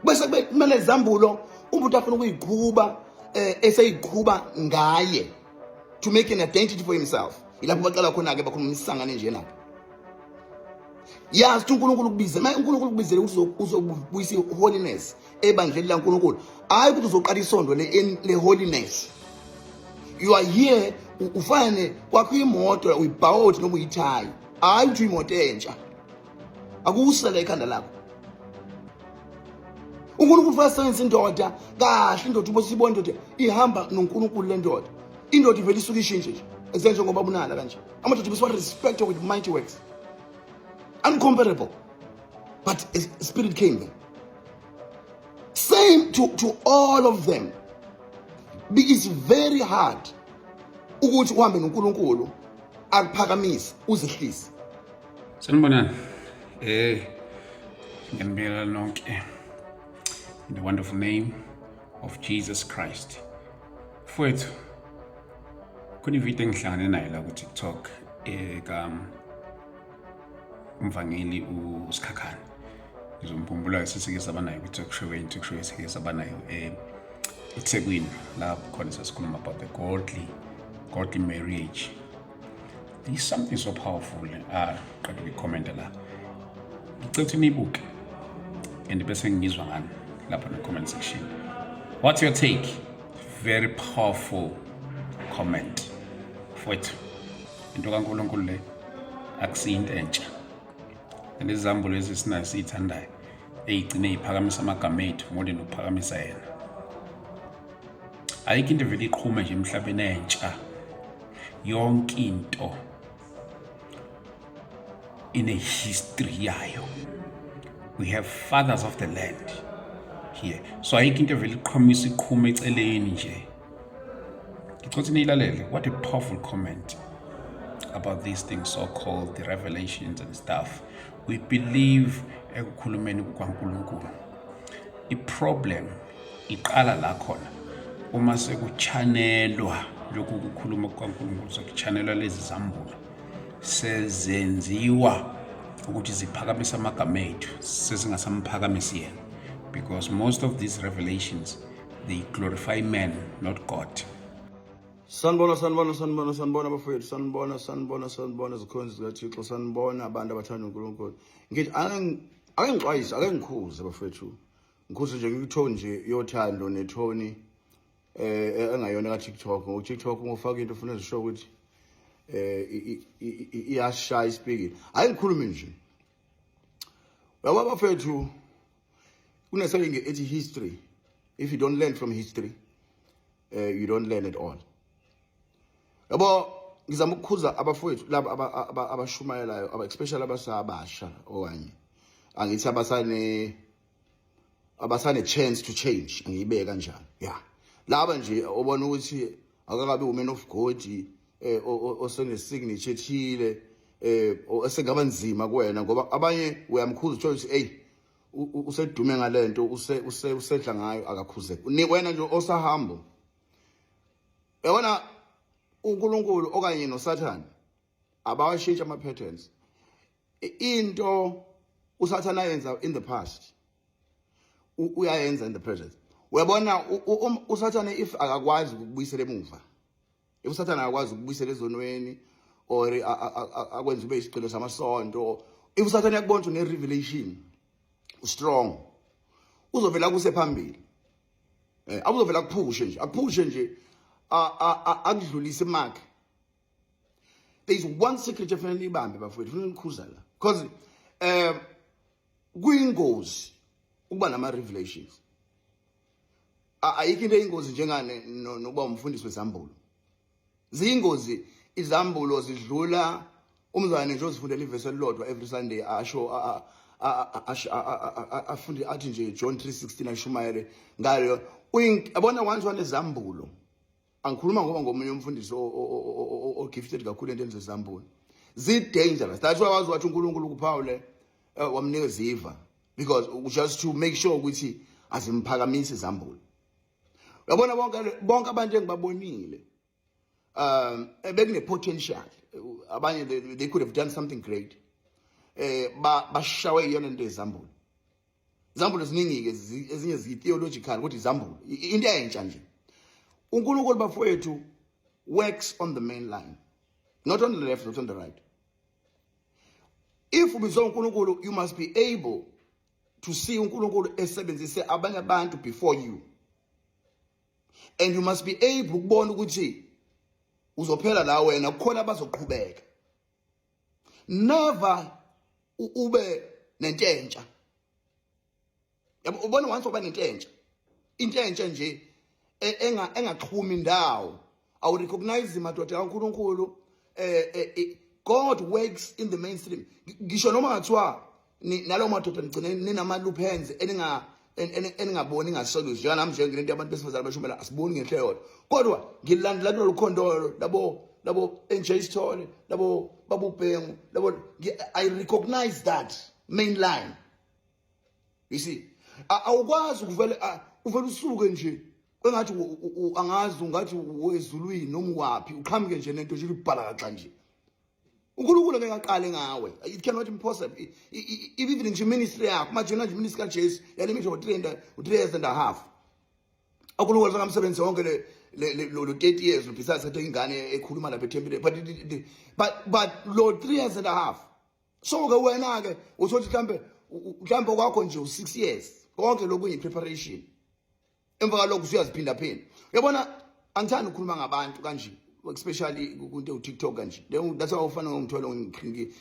Bese kube kumele izambulo umuntu afuna ukuyiqhuba, eseyiqhuba ngaye to make an identity for himself. Ilapho baqala khona ke, bakhuluma imisangane njena. Yazi ukuthi uNkulunkulu ukubize, manje uNkulunkulu ukubizele ukuthi uzobuyisa i-holiness ebandleni laNkulunkulu, hayi ukuthi uzoqala isondo le holiness. You are here, ufane kwakho imoto, uyibhawoti noma uyithayi, hayi ukuthi uyimoto entsha. Akusele ekhanda lakho. UNkulunkulu ufuna asebenzise indoda kahle. Indoda ubosibona, indoda ihamba noNkulunkulu. Le ndoda, indoda ivele isuke ishintshe nje, ezenje ngoba bunala kanje. Amadoda besiwa respect with mighty works uncomparable, but a spirit came there. Same to all of them. It's very hard ukuthi uhambe noNkulunkulu akuphakamise, uzehlise. Sanibonani. Ngiyanibingelela nonke in the wonderful name of Jesus Christ. Mfowethu, khona ividiyo engihlangane nayo la ku TikTok ka umvangeli uSikhakhane. Ngizomkhumbula, sesike saba nayo ku talk show, talk show esike saba nayo eThekwini, lapho khona sasikhuluma about the godly marriage. There's something so powerful. Ah, qeda ukuyikhomenta la. Ngicela ukuthi niyibuke and bese ngizwa ngani lapha ne comment section. What's your take? Very powerful comment. Mfowethu, into kaNkulunkulu le akusiyinto entsha. Lezi zambulo esinayo siyithandayo eyigcine iphakamisa amagama ethu more than ukuphakamisa yena. Ayikho into evele iqhume nje emhlabeni entsha. Yonke into ine history yayo. We have fathers of the land here, so ayikho into evele iqhamusa iqhume eceleni nje. Ngicela ukuthi niyilalele. What a powerful comment about these things, so called the revelations and stuff. We believe ekukhulumeni kukaNkulunkulu. I-problem iqala la khona uma sekuchanelwa lokhu kukhuluma kukaNkulunkulu, sekuchanelwa lezi zambulo, sezenziwa ukuthi ziphakamise amagama ethu, sezingasamphakamisi yena, because most of these revelations, they glorify man, not God. Sanibona, sanibona, sanibona, sanibona bafowethu, sanibona, sanibona, sanibona zikhonzi zikaThixo, sanibona abantu abathanda uNkulunkulu. Ngithi ake ngixwayise, ake ngikhuze bafowethu. Ngikhuze nje kwi-tone nje yothando ne-tone engayona ka TikTok. Ngo TikTok ungofaka into ufuna zisho ukuthi iyashaya isipikile. Hayi, ngikhulume nje. Uyabo bafethu, kune-saying ethi history, if you don't learn from history, you don't learn at all. Yabo, ngizama ukukhuza abafowethu laba abashumayelayo, especially abasabasha, okanye angithi abasane chance to change, angiyibeke kanjani ya, laba nje obona ukuthi akakabi woman of God, osene signature ethile, esengaba nzima kuwena, ngoba abanye uyamkhuza, uthola ukuthi hey, usedume ngalento, use use usedla ngayo, akakhuzeki. Ni wena nje osahambo, yabona, uNkulunkulu okanye noSathane abawashintsha ama patterns. Into uSathane ayenza in the past, uyayenza in the present. Uyabona, uSathane if akakwazi ukubuyisela emuva, if uSathane akakwazi ukubuyisela ezonweni or akwenze ube isigqilo samasonto, if uSathane yakubona ukuthi une revelation, strong, uzovela kuse phambili, akuzovela kuphushe nje, akuphushe nje, akudlulise imark. There is one secret efanele ibambe bafowethu, ufuna nikhuza la, because kuyingozi ukuba nama revelations. Ayikho into eyingozi njengane nokuba umfundisi wezambulo. Ziyingozi izambulo, zidlula umzane nje ozifundela ivesi elilodwa every Sunday, asho afunde athi nje John 3:16, ashumayele ngayo. Yabona, once wanezambulo, angikhuluma ngoba ngomunye umfundisi o gifted kakhulu entweni zezambulo, zi-dangerous. That's why wazi wathi uNkulunkulu kuPawule, wamnikeza iva, because just to make sure ukuthi azimphakamisi izambulo. Uyabona, bonke abantu engibabonile bekune potential, abanye they could have done something great, bashawe iyona into ezambulo. Izambulo ziningi-ke, ezinye ziyi-theological, kodwa izambulo into entsha nje. UNkulunkulu bafowethu works on the main line, not on the left, not on the right. If ubizwa uNkulunkulu, you must be able to see uNkulunkulu esebenzise abanye abantu before you, and you must be able ukubona ukuthi uzophela la wena, kukhona abazoqhubeka. Never ube nententsha, yabo. Ubona, once uba nententsha, into entsha nje engaxhumi indawo, awu recognize madoda kaNkuluNkulu. God works in the mainstream. Ngisho noma ngathiwa nalowo madoda nigcine ninama loop hands eningaboni ngasolusi, njenganami nje ngilento yabantu besifazane bashumela, asiboni ngenhle yodwa, kodwa ngilandela kulolu khondolo labo NJ Sithole, labo babubhengu labo. I recognize that main line, you see. Awukwazi ukuvele uvele usuke nje engathi angazi, ungathi wezulwini noma uwaphi, uqhamuke nje nento nje ibhala kaxa nje. UNkulunkulu ngeke aqale ngawe, it cannot impossible. Even nje ministry yakho manje nje, ministry kaJesu yalimitha ngo 3 years and a half. UNkulunkulu akamsebenzi wonke le lo 30 years, besides kade ingane ekhuluma lapha ethempelini, but lo 3 years and a half. So ke wena ke uthothi mhlambe kwakho nje u6 years, konke lokhu yi preparation. Emva kwalokho usuyaziphinda phinda, uyabona. Angithandi ukukhuluma ngabantu kanje, especially kunto uTikTok kanje. That's why ufana ngomthwalo ngi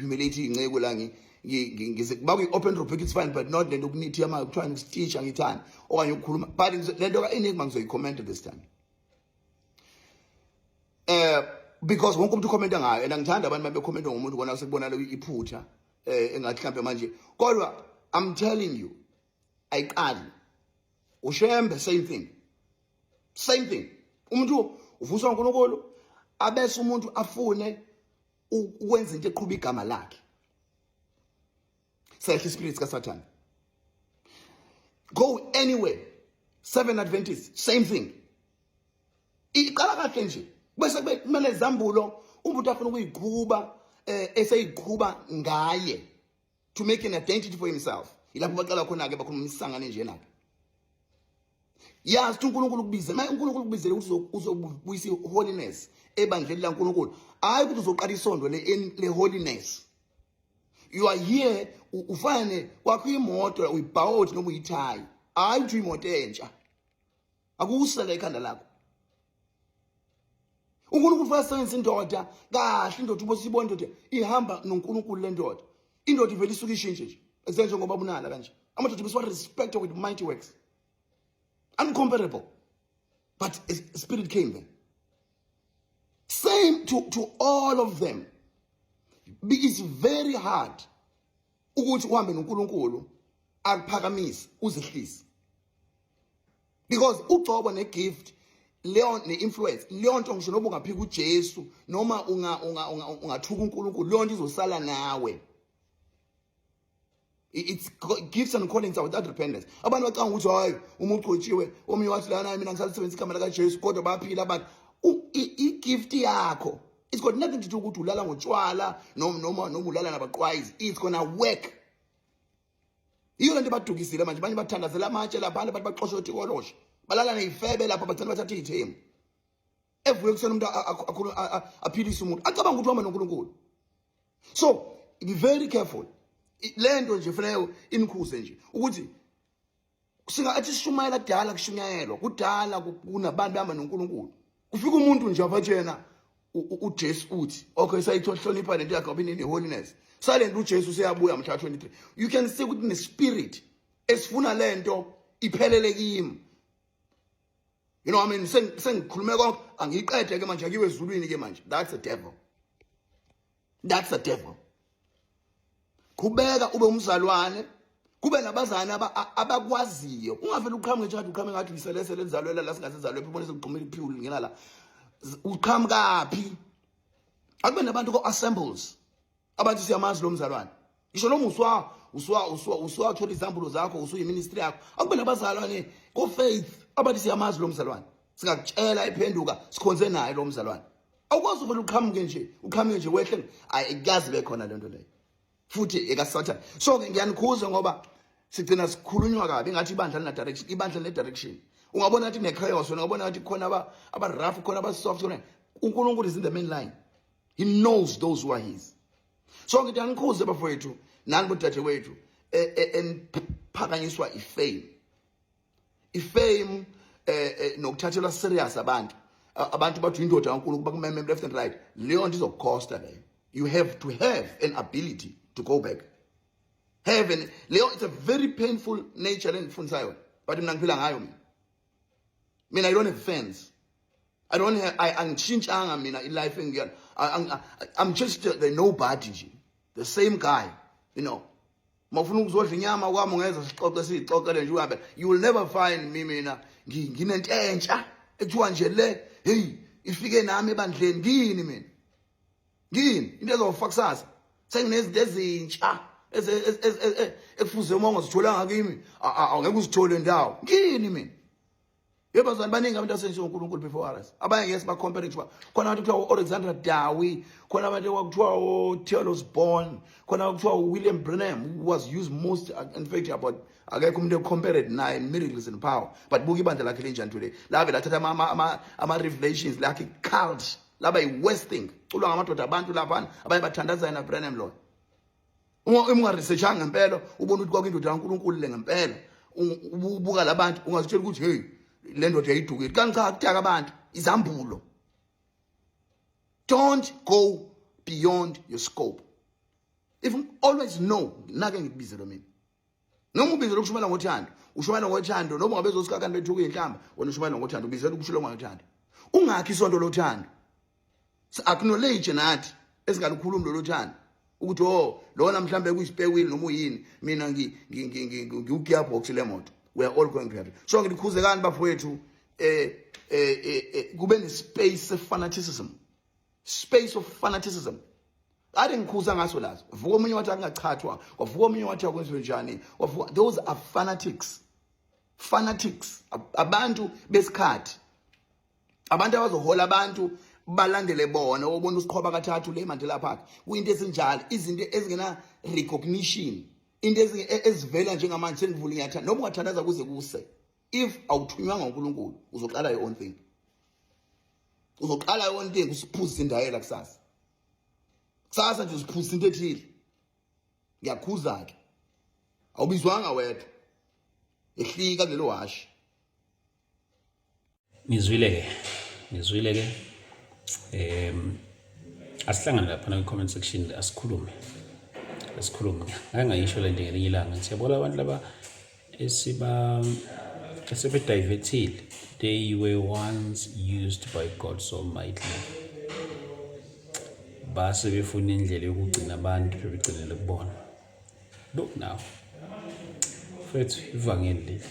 humiliate inceku la, ngize bakuyi open rubric, it's fine, but not lento kunithi ama kuthiwa ngistitch, angithandi okanye ukukhuluma, but lento ka Enigma ngizoyicomment this time, because wonke umuntu ukhomenta ngayo, and angithanda abantu mabekhomenta ngomuntu kona sekubonakala iphutha engathi mhlambe manje. Kodwa I'm telling you, ayiqali uShembe, same thing, same thing. Umuntu uvuswa uNkulunkulu, abese umuntu afune ukwenza into eqhuba igama lakhe, sehla ispirit kaSathane. Go anywhere, Seven Adventists, same thing. Iqala kahle nje, bese kube kumele izambulo umuntu afuna ukuyiqhuba, eseyiqhuba ngaye to make an identity for himself. Ilapho baqala khona ke, bakhuluma isangane nje na. Yazi ukuthi uNkulunkulu ukubize, maye uNkulunkulu ukubizele ukuthi uzobuyisa holiness ebandleni laNkulunkulu, hayi ukuthi uzoqala isondo le holiness. You are here ufane kwakho imoto, uyibhawoti noma uyithayi, hayi ukuthi uyimoto entsha. Akusele ekhanda lakho. UNkulunkulu ufuna asebenzise indoda kahle, indoda ubosibona indoda ihamba noNkulunkulu. Le ndoda, indoda ivele isuke ishintshe nje, ezenje ngoba bunala kanje. Amadoda besiwa respect with mighty works uncomparable, but a spirit came there. Same to all of them. It's very hard ukuthi uhambe noNkulunkulu akuphakamise uzehlise, because ugcobo negift leyo ne-influence leyo nto, ngisho noma ungaphika uJesu noma ungathuka uNkulunkulu, leyo nto izosala nawe. It's gifts and callings are without repentance. Abantu bacanga ukuthi hayi, uma ugcotshiwe, omunye wathi lana, mina ngisalisebenzisa igama likaJesu, kodwa bayaphila abantu. I-gift yakho, it's got nothing to do ukuthi ulala ngotshwala noma ulala nabaqwayizi. It's gonna work. Iyo lento badukisile manje. Abanye bathandazela amatshe laphana, bathi baxoshe otikoloshe, balala ney'febe lapha, bagcina bathatha iy'thembu. Evuke kuseni umuntu aphilise umuntu, acabanga ukuthi uhamba noNkulunkulu. So be very careful. Le nto nje fanele inikhuze nje ukuthi singathi sishumayela kudala, kushunyayelwa kudala, kunabantu behamba noNkulunkulu. Kufika umuntu nje abathi yena uJesu uthi okay, sayithola, hlonipha lento yakhe ngoba inini holiness silent. UJesu useyabuya mhla 23. You can see ukuthi ne spirit esifuna lento iphelele kimi, you know what I mean? Sengikhulume konke, angiyiqede ke manje, akiwe ezulwini ke manje. That's the devil, that's the devil. Qhubeka ube umzalwane, kube nabazali abakwaziyo. Ungavele uqhamuke nje ngathi uqhamuke ngathi uyiselesele enzalwela la, singasezalwe ubone sekugxumela iphulu ngena la. Uqhamukaphi? Akube nabantu ko-assembles, abantu siyamazi lo mzalwane. Ngisho noma uswathola izambulo zakho, usuyiministry yakho, akube nabazalwane ko-faith abathi siyamazi lo mzalwane, singakutshela ephenduka, sikhonze naye lo mzalwane. Awukwazi uvele uqhamuke nje, uqhamuke nje wehle, ayikazi bekhona lento leyo futhi ekaSathane. So ke ngiyanikhuza ngoba Sigcina sikhulunywa kabi ngathi ibandla lina direction, ibandla line direction. Ungabona ngathi kune-chaos wena, ungabona ngathi khona aba-rough, khona aba-soft, khona uNkulunkulu is in the main line. He knows those who are his. So ngithi anikhuze bafowethu nani bodadewethu eniphakanyiswa ifame, ifame nokuthathelwa serious abantu. Abantu bathi indoda kaNkulunkulu, bakumeme left and right. Leyo nto izokukhosta leyo. You have to have an ability to go back heaven. Leyo, it's a very painful nature lengifundisa yona, but mina ngiphila ngayo. Mina I don't have fans. I don't have I angishintshanga mina i-life engiyona. I'm just the nobody nje, the same guy. Mawufuna ukuzodla inyama kwami, ungeza sixoxe, siyixoxele nje, uhambe. You will never find me mina nginento entsha ekuthiwa nje le, hey, ifike nami ebandleni. Ngini mina, ngini into ezofa kusasa senginezinto ezintsha ekufuze uma ungazitholanga kimi, angeke uzithole ndawo. Ngini mina? Yebo bazalwane, baningi abantu asenziwe uNkulunkulu before us. Abanye ngeke sibacompare kuthiwa khona abantu kuthiwa u-Alexander Dowie, khona abantu kwakuthiwa o-Theodore Osborne, khona kuthiwa uWilliam Branham, who was used most, in fact, about akekho umuntu ecompared naye in miracles and power. But buka ibandla lakhe linjani today. Lave lathatha ama-revelations lakhe, cult laba yi-worst thing. Culwa ngamadoda abantu laphana, abanye bathandazayo na Branham loyo. Uma ungaresearchanga ngempela, ubona ukuthi kwakuyindoda kaNkulunkulu le ngempela. Ubuka labantu, ungazitshela ukuthi hey, le ndoda yayidukile, kanti cha, kudaka abantu izambulo. Don't go beyond your scope. If you always know nake ngikubizelo mina, noma ubizela ukushumayela ngothando, ushumayela ngothando. Noma ungabe uzosikakani bethuka inhlamba, wena ushumayela ngothando, ubizela ukushumayela ngothando. Ungakhi isonto lothando. Acknowledge nathi esingalukhulumi lolo thando ukuthi oh, lona mhlambe kuyispare wheel noma uyini, mina ngiwu-gearbox le moto. We are all going to heaven. So ngikhuzekani bafowethu, kube ne-space se-fanaticism, space of fanaticism ade ngikhuza ngaso lazo. Vuka omunye wathi akungachathwa, wavuka omunye wathi akwenziwe njani, wavuka. Those are fanatics, fanatics, abantu besikhathi, abantu abazohola abantu balandele bona. Obona usiqhoba kathathu le Mandela Park, kuyinto ezinjalo, izinto ezingena recognition, into ezivela njengamanje. Sengivula, ngiyathanda noma ungathandaza kuze kuse, if awuthunywanga uNkulunkulu, uzoqala your own thing, uzoqala your own thing, usiphuzise indayela kusasa, kusasa nje usiphuzisa into ethile. Ngiyakhuza ke, awubizwanga wedwa, ehlika kulelo hashi. Ngizwile ke, ngizwile ke. Asihlangane lapha kwi comment section, asikhulume, asikhulume. Ngake ngayisho le nto ngelinye ilanga, ngithi yabona abantu laba esiba esebedivertile, they were once used by God so mightily, base befuna indlela yokugcina abantu bebegcinele kubona. Look now, mfethu, ivangeli leli.